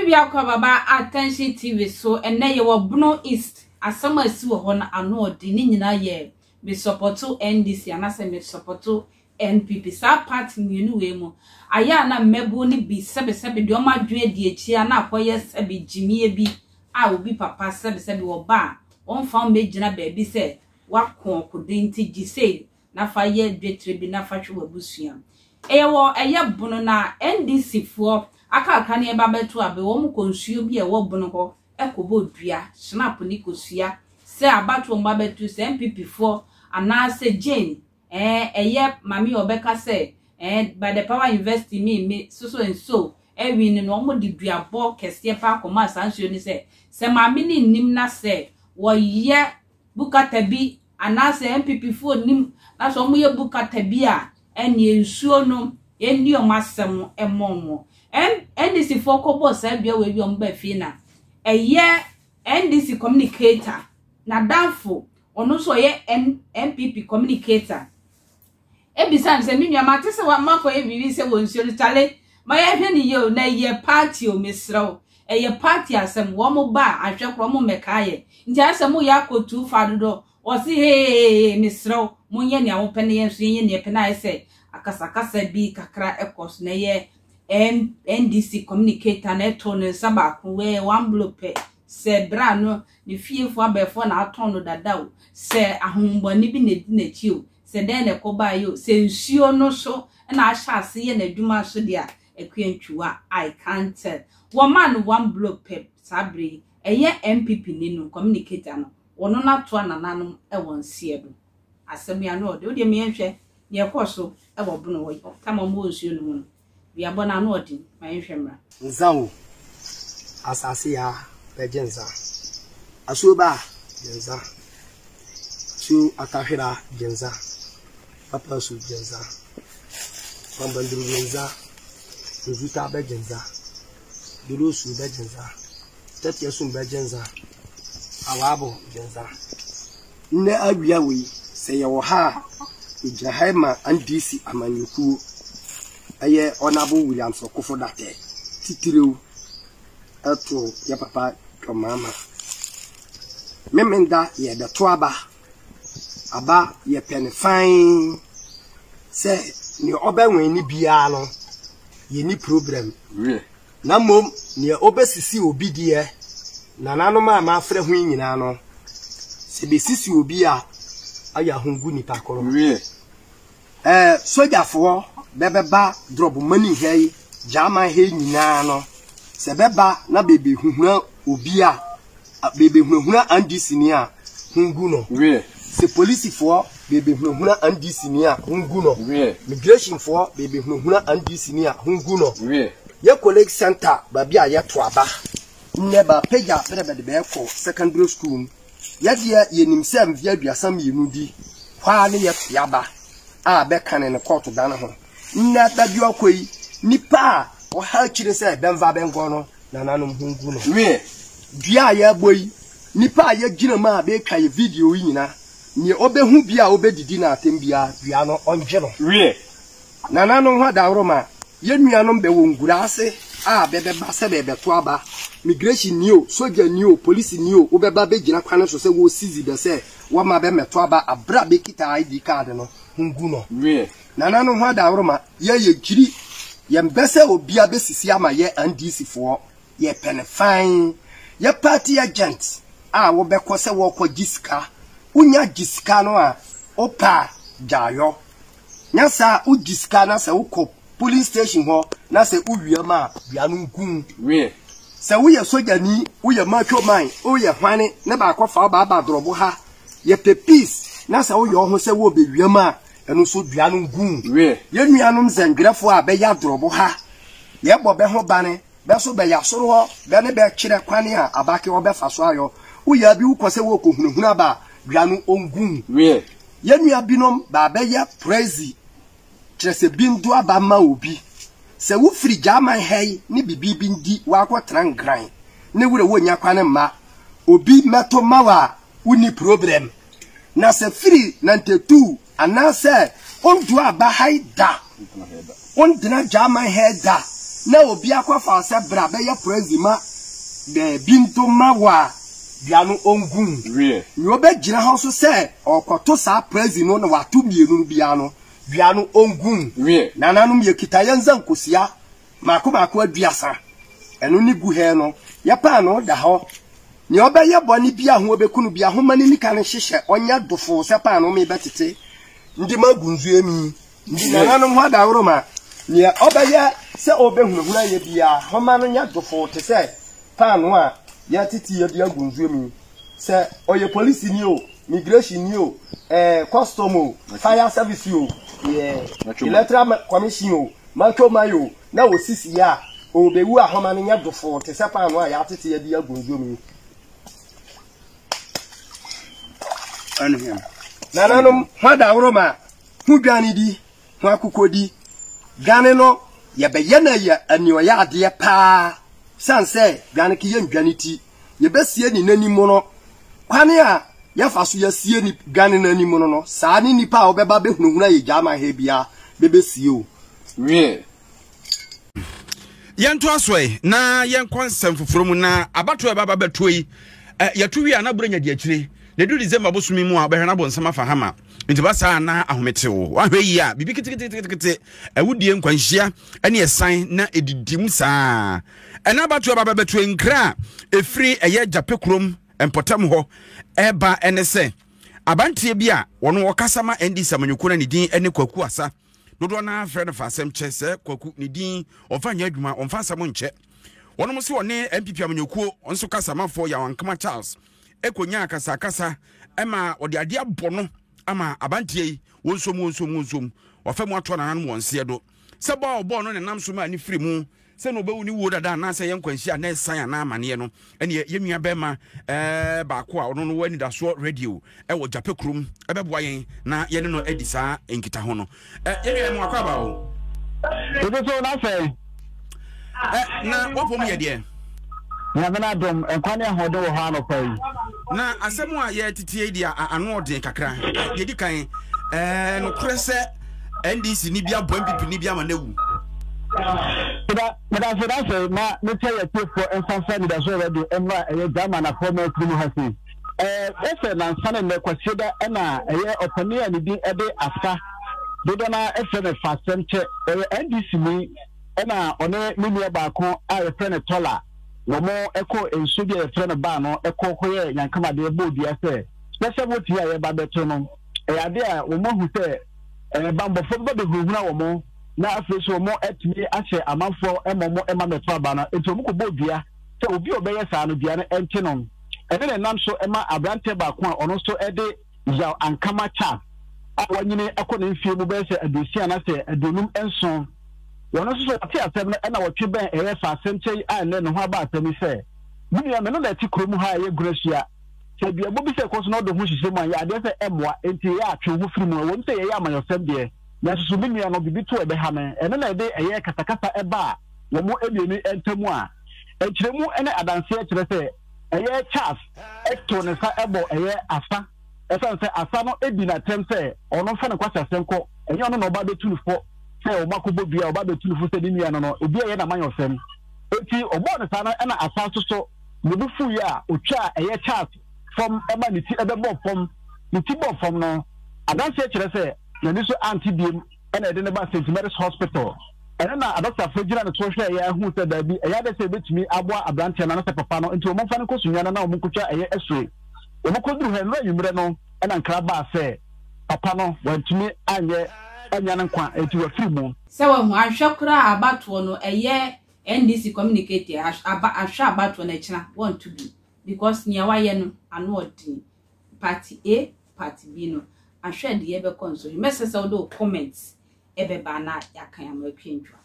biako ababa Attention TV so ɛnɛ yɛwɔ Bono East asɛm a ɛsi wɔ hɔ no ano ɔden ne nyinaa yɛ me sɔpɔto NDC anaasɛ me sɔpɔto NPP saa party mmienu wei mu ayɛ a na mmabun no bi sɛbesɛbe deɛ wɔn adwene adi akyire a na akɔyɛ sɛbe gyimie bi a obi papa sɛbesɛbe ɔba a wɔmfa wo mmɛgyina baabi sɛ wako ɔkoden nti gye sei na fa yɛ dwetire bi na fa hwɛ w'abusua. Ɛyɛ wɔ ɛyɛ Bono na NDC foɔ akakra ne ɛba bɛto abe wɔn kɔ nsuo bi a ɛwɔ Bono hɔ kɔbɔ dua, snap ne kosua sɛ abatoɔ mba bɛto sɛ NPP foɔ anaa sɛ Jane ɛɛ ɛyɛ mame a ɔbɛka sɛ ɛɛ by the power university me me so so and so ɛwin no wɔn de duabɔ kɛseɛ paa kɔmaa saa nsuo no sɛ sɛ maame no nnim na sɛ wɔyɛ bukata bi anaasɛ NPP foɔ nnim na sɛ wɔn yɛ bukata bi a ɛneɛ nsuo no yɛnni wɔn asɛm mmɔ wɔn. NDC foɔ kɔbɔɔ saa dua wei wie wɔn baa fie na ɛyɛ NDC communicator n'adamfo ɔno nso ɔyɛ NPP communicator ebisa no sɛ me nua mate sɛ makɔyɛ biribi sɛ wɔ nsuo no kyale ma yɛhwɛ ne yie o na ɛyɛ party o mesrɛ wo ɛyɛ party asɛm wɔn mo ba a ahwɛ korɔ mo mmɛka yɛ nti ayɛ sɛ moyɛ akɔtu fa dodo wɔse hee mesrɛ wo monyɛ nea mopɛ na yɛn nso yɛnyɛ nea yɛpɛ na ayɛ sɛ akasakasa bi kakra ɛkɔ so na ɛyɛ NDC communicator na ɛto ne nsa baako wɛ one blow pɛ sɛ bra no ne fiefo abɛɛfoɔ na atɔn no dada o sɛ ahohombɔne bi na ɛdi n'akyi o sɛ dɛn na ɛkɔbaeɛ o sɛ nsuo no so na ahyɛ ase yɛ n'adwuma so deɛ a Akua I can't tell. Wɔmaa no one blow pɛ saa berɛ yi. Ɛyɛ NPP ni no, communicator no, ɔno no atoa nananom wɔ nseɛ do. Asɛm yi ano ɔde. Wodeɛ ma yɛnhwɛ deɛ ɛkɔɔ so wɔ Bono hɔ, tam a wɔwɔ nsuo no mu no. Duabɔ no ano ɔden. Ma yɛnhwɛ mmra. Nza o, asase yaa bɛgye nza. Asuo ba gye nza. Asuo atahwera gye nza. Papa su gye nza. Kpambanduru gye nza. Nzuta bɛgye nza. Dolo su bɛgye nza. Tɛteɛ su bɛgye nza. Awaabo gye nza. Nnɛ awia wei, sɛ yɛwɔ ha a, yɛgyina ha ma NDC amanyɔkuo, ɛyɛ Honourable Williams Ɔkofo Datɛ titiriw ɛto yɛ papa John Mahama. Memenda yɛrebɛto aba, aba yɛpɛ no fann sɛ nea ɔbɛwɛn ne biara no, yɛnni problem. Na mmom nea obesisi obi deɛ, nananom a mafrɛ ho yi nyinaa no, sɛ besisi obi a, ayɛ ho gu nipa koro. Ɛɛ, sogyafoɔ bɛbɛba drɔbomani ha yi, Gyaman ha yi nyinaa no, sɛ bɛba na bebehuhura obi a, bebehunahuna NDC-ni a, ho gu no. Sɛ polisifoɔ bebehunahuna NDC-ni a, ho gu no. Migrationfoɔ bebehunahuna NDC-ni a, ho gu no. Yɛ college center baabi a yɛto aba nnɛ bɛapagya berɛ bɛde bɛɛkɔ secondary school mu. Yɛdeɛ yɛnim sɛ mfeɛ 32 di hɔ a ne yɛto aba a bɛkane no kɔɔto dan ho. Nnɛ baabi ɔkɔ yi, nipa a ɔha akyire sɛ bɛmfa bɛnkɔ no, nananom ho ngu no. Wiɛ, dua a yɛrebɔ yi, nnipa a yɛgyina mu a bɛretwa yɛ video yi nyina, neɛ ɔbɛhu bi a ɔbɛdidi no atɛm biara, dua no ɔngye no. Wiɛ, nananom ho adaworoma, yɛn nuanom bɛwɔ nkuraase a bɛbɛba sɛ bɛrebɛto aba, migration ni o, sogya ni o, polisi ni o, wobɛba abɛgyina kwane so sɛ wɔresizi bɛ sɛ wɔmma bɛmmɛto aba aberɛ a bɛkita ID card no, ho ngu no. Wiɛ, nananom ho adaworoma, Yɛ yɛ gyiri yɛn bɛ sɛ obia bɛ sisi ama yɛ NDC foɔ yɛ pɛ no fann yɛ party agent a wo bɛ kɔ sɛ wɔ kɔ gye sika wo nya gye sika no a wo pɛ a gya yɔ nya saa wo gye sika na sɛ wo kɔ polling station hɔ na sɛ wo wia ma a dua no nku wo sɛ wo yɛ soja ni wo yɛ macho man wo yɛ hwane ne baakɔ fa wo ba aba drɔbo ha yɛ pɛ peace na sɛ wo yɛ wo ho sɛ wo bɛ wia ma a Ɛno nso dua no ngu. Yɛn nuanom zɛndwerɛfoɔ a bɛya dorɔbo ha, yɛbɔ bɛ ho bane, bɛ so bɛya soro hɔ, bɛ ne bɛ kyerɛ kwane a abake hɔ bɛfa so ayɔ. Woyaa bi wokɔ sɛ worekɔhunahuna aba a, dua no ɔngu. Yɛn nua binom bɛ abɛyɛ prɛzi, kyerɛ sɛ bi ndo aba mma obi. Sɛ wofiri Gyaman ha yi ne bibi bi ndi woakɔtena Nkran ne werɛ wonnya kwane mma obi mmɛto mma wo a, wonni probrɛm. Na sɛ firi nantetu anaasɛ ondu aba ha yi da, ondena German ha da, na obi akɔfa wo sɛ bra bɛyɛ prezi ma baabi nto ma wo a, dua no ɔngu wo. Wiɛ. Nea ɔbɛgyina hɔ nso sɛ ɔrekɔto saa prezi no na wato mmienu no biara no, dua no ɔngu wo. Wiɛ. Nananom, yɛkita yɛn nsa nkosua mmaako mmaako aduasa, ɛno ne gu hɛ no, yɛ paanoo da hɔ. Nea ɔbɛyɛ bɔne biara ho ɔbɛku no biara, homma ne nika no nhyehyɛ, ɔnyɛ dofoo sɛ paanoo mebɛtete de magu nsuo mu. Nti nananom ho adaworoma, nea ɔbɛyɛ sɛ ɔrebɛhunahuna yɛ biara, homma no nyɛ dofoo te sɛ paanoo a yɛretete yɛ de agu nsuo mu yi. Sɛ ɔyɛ polisini o, migration ni o, eh, custom o, fire service o, yeah, electoral commission o, macho man o, na wɔsisi yɛ a, ɔrebɛwu a homma no nyɛ dofoo te sɛ paanoo a yɛatete yɛ de agu nsuo mu yi. Nananom ho adaworoma, ho dwane di, ho akokɔdi. Dwane no, yɛbɛyɛ no yɛ aniɔyɛ adeɛ paa, sane sɛ dwane ke yɛndwane ti. Yɛbɛsie ne n'anim no. Kwane a yɛfa so yɛsie ne dwane no anim no no, saa ne nipa a wɔbɛba bɛhunahuna yɛ gyaa ma ha biara bɛbɛsie o. Wiɛ. Yɛntoa so ɛ na yɛnkɔ nsɛm foforɔ mu na abatoɔ ɛba ba bɛtoɔ yi yɛto wie a na borɔ nya di akyire na ɛduru December bosome mu a wobɛhwɛ no abonsam afa hama nti ba saa na ahometew wahwɛ yi a biribi keteketekete awudie nkwanhyia ne ɛsan na ɛdidi mu saa ɛna abatoɔ ɛba ba bɛtoɔ nkra a ɛfiri ɛyɛ gyape kurom mpɔtam hɔ ɛba ɛne sɛ abanteɛ bi a wɔn ɔkasa ma NDC amanyɔkuo na ne din ne Kwaku Asa Dodoɔ no ara frɛ no fa asɛm kyɛ sɛ Kwaku ne din ɔmfa nyɛ adwuma ɔmfa asɛm nkyɛ. Wɔnom se ɔne NPP amanyɔkuo nso kasamafoɔ Yaw Ankama Charles kɔnyaa akasakasa ma ɔde adeɛ abɔ no ama abanteɛ yi wɔnsom wɔnsom wɔnsom wafa mu atoa nananom wɔn nseɛ do sɛ bɔ a ɔbɔɔ no na nam so maa ne firi mu Sɛ na ɔbɛwu ne wuo dada anaasɛ ɛyɛ nkwanhyia anaa ɛsan anaa amaneɛ no, ɛneɛ yɛn nua bɛrima ɛɛ baako a ɔno no wɔ anidasoɔ radio ɛwɔ Gyapɛ kurom ɛbɛboa yɛn na yɛne no adi saa nkitaho no. Ɛ yɛn nua yɛ mo akɔ aba o. Ebi so na sɛ. Ɛ na wapɔ mu yɛ deɛ. Nyame no adom, nkwa ne ahoɔden wɔ hɔ anɔpa yi. Na asɛm a yɛreteteɛ yi deɛ ano ɔden kakra. Deɛ di kan, ɛɛ nokorɛ sɛ NDC ni bi abɔ NPP ni bi ama no awu. Medase dase na mekyɛ yɛ tiefoɔ mfa mfa anidasoɔ radio mmra ɛyɛ German afoɔ mansini mu ha sei. Ɛɛ ɛsɛ nansa ne nnɛ Kwasieda ɛna ɛyɛ ɔpanin a ne din ɛde Asa dodoɔ no ara ɛfrɛ no Fasɛm kyɛ ɔyɛ NDC ni ɛna ɔne ne nua baako a yɛfrɛ no Tɔla wɔkɔɔ nsuo bi a yɛfrɛ no Baa no kɔ kɔyɛɛ nyankamadeɛ bɔɔ dua sɛ special vote yi a yɛreba abɛto no ɛyɛ adeɛ a wɔahu sɛ ɛɛ bammɔfoɔ bɛba bɛhunahuna wɔn na afei nso wɔatumi ahyɛ amanfoɔ ma wɔn mma mmɛto aba no nti wɔkɔbɔɔ dua sɛ obi a ɔbɛyɛ saa no dua no nte no. Ɛne na ɛnam so ma aberanteɛ baako a ɔno nso de Yaw Ankama Charles a wanyini kɔ ne mfeɛ mu bɛyɛ sɛ aduosia anaasɛ 57 Wɔn nso so wɔte asɛm no ɛna wɔtwe bɛn ɛyɛ fa asɛm kyɛ yi a ɛnnɛ ne ho aba asɛm yi sɛ, Me nua me no na ɛte kuro mu ha a ɛyɛ Gunasua. Sɛ duabɔ bi sɛ ɛkɔ so na ɔde ho hyehyɛ mu a, yɛ adeɛ sɛ ɛmmoa, enti ɛyɛ a twe wo ho firi mu. Ɛwom sɛ yɛyɛ amanyɔsɛm deɛ, nanso so me nua no biribi to a ɛbɛha me? Ɛno na ɛde ɛyɛ kasakasa ɛbaa wɔn mmienu ntam a nkyerɛmu ne adanseɛ kyerɛ sɛ ɛyɛ Charles too ne nsa bɔ ɛyɛ Asa ɛsiane sɛ Asa no di no atɛm sɛ ɔno mfa ne nkwaseasɛm kɔ, ɛnyɛ ɔno na ɔba abɛtu no fɔ sɛ ɔba akɔbɔ dua, ɔba abɛtu no fo sɛ ne nua no no, ebi a ɛyɛ n'amanyɔsɛm. Enti ɔbɔɔ no saa no ɛna Asa nso so ne bo fuiɛ a ɔtwaa ɛyɛ Charles fam ma ne ti bɛbɔɔ fam. Ne ti bɔɔ fam no, adanseɛ kyerɛ sɛ n'ani so ante biom ɛna ɛde no baa St. Mary's Hospital. Ɛno na adɔktafoɔ gyina ne so hwɛeɛ ara huu sɛ daabi, ɛyɛ adeɛ sɛ yɛbɛtumi aboa aberanteɛ no anaasɛ papa no, nti wɔmfa no nkɔ Sunyani na wɔnkɔtwa ɛyɛ x-ray. Wɔkɔduruu hɔ nnora anwummerɛ no na nkra baa sɛ papa no wantumi anyɛ annya ne nkwa nti wafiri mu. Sɛ wahu, anhwɛ koraa a abatoɔ no ɛyɛ NDC communicate aba ahwɛ abatoɔ no ɛkyena wɔnto bi because nea wayɛ no ano ɔden party A party B no ahwɛ deɛ ɛbɛkɔ nso mɛsɛ sɛ wode wo comment ɛbɛba na yɛakan ama atwa ntwa.